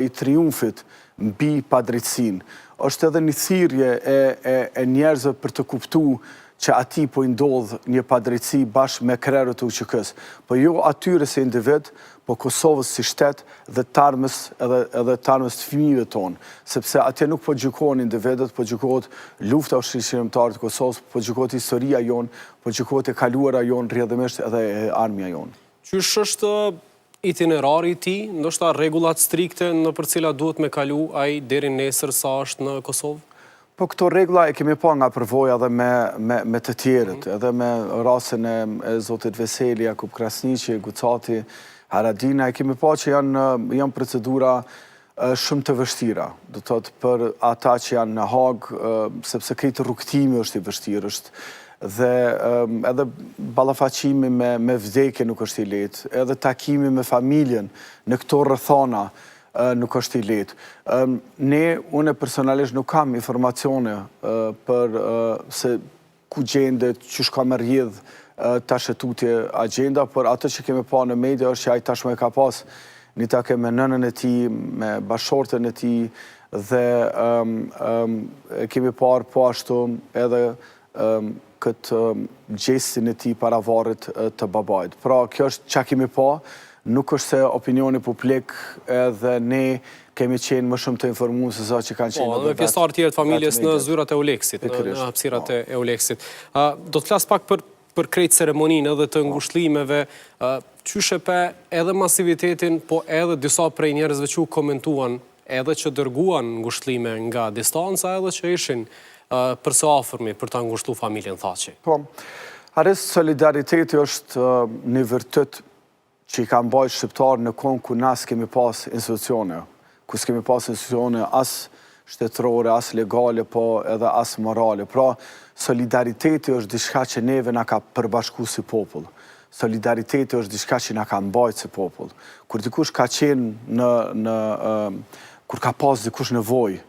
i triumfit mbi padrejtësinë. Është edhe një thirrje e e e njerëzve për të kuptu që atij po i ndodh një padrejtësi bashkë me krerët e UÇK-së. Po jo atyre si individ, po Kosovës si shtet dhe t'ardhmes edhe edhe t'ardhmes të fëmijëve tonë. Sepse atje nuk po gjykohen individët, po gjykohet lufta e Ushtrisë Çlirimtare të Kosovës, po gjykohet historia jonë, po gjykohet e kaluara jonë, rrjedhimisht edhe e ardhmja jonë. Qysh është Itinerari i tij, ndoshta rregullat strikte nëpër cilat duhet me kalu ai deri nesër sa është në Kosovë? Po këto rregulla e kemi pa nga përvoja edhe me me me të tjerët, edhe me rastin e e zotit Veseli, Jakup Krasniqi, Gucati, Haradinaj, e kemi pa që janë janë procedura shumë të vështira, do të thotë për ata që janë në Hagë, sepse krejt rrugëtimi është i vështirë, është dhe edhe ballafaqimi me me vdekjen nuk është i lehtë, edhe takimi me familjen në këto rrethana nuk është i lehtë. Ne, unë personalisht nuk kam informacione për se ku gjendet, qysh ka me rrjedh tash e tutje agjenda, por atë që kemi pa në media është që ai tashmë e ka pas një takim me nënën e tij, me bashkëshorten e tij dhe e kemi parë po ashtu edhe këtë gjestin e tij para varrit të babait. Pra, kjo është çka kemi pa, nuk është se opinioni publik edhe ne kemi qenë më shumë të informuar se sa që kanë qenë po, edhe vetë. Pjesëtarë tjerë të familjes në zyrat e Eulexit, në hapësirat e Eulexit. Do të flas pak për për krejt ceremoninë edhe të po. ngushëllimeve, qysh e pe edhe masivitetin, po edhe disa prej njerëzve që u komentuan, edhe që dërguan ngushëllime nga distanca, edhe që ishin për së afërmi për ta ngushllu familjen Thaçi. Po, Haris, solidariteti është një virtyt që i ka mbajt shqiptarët në kohën ku na s'kemi pas institucione, ku s'kemi pas institucione as shtetërore, as legale, po edhe as morale. Pra, solidariteti është diçka që neve na ka përbashku si popull. Solidariteti është diçka që na ka mbajt si popull. Kur dikush ka qenë në, në, kur ka pas dikush nevojë,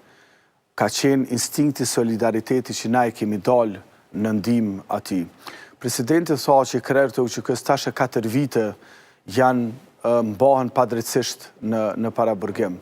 Ka qenë instinkti solidariteti që na i kemi dalë në ndihmë atij. Presidenti Thaçi, krerët e UÇK-së tash e katër vite janë mbahen padrejtësisht në në paraburgim.